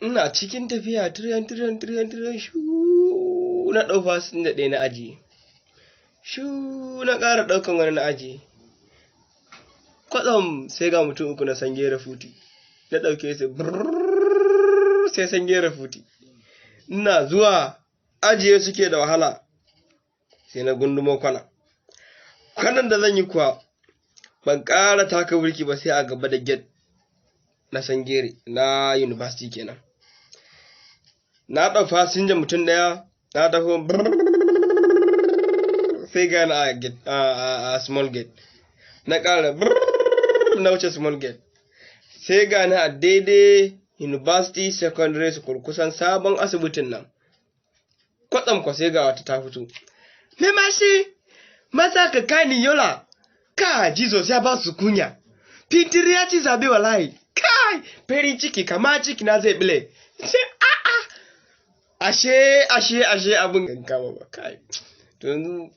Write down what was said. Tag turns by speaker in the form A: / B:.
A: Ina cikin tafiya, tiriyan tiriyan tiriyan tiriyan, shu, na ɗau fasinja ɗaya na ajiye. Shu, na ƙara ɗaukan wani na ajiye. Kwatsam sai ga mutum uku na Sangere Futi. Na ɗauke su brrrr, sai Sangere Futi. Ina zuwa ajiye suke da wahala, sai na gundumo kwana. Kwanan da zan yi kuwa, ban ƙara taka burki ba sai a gaba da gate na Sangere na university kenan. Na ɗau fasinja mutum ɗaya, na tafi, sai gani a gate, a small gate. Na ƙara, na wuce small gate, sai gani a daidai University Secondary School, kusan sabon asibitin nan. Kwatsam kwa sai ga wata ta fito. "Me mashi maza ka kani Yola." Ka Jesus ya ba su kunya. Fintiri ya ci zabe wallahi. Kai, farin ciki kama ciki na zai bile. Sai a'a, ashe ashe ashe abin kama ba. Kai, to yanzu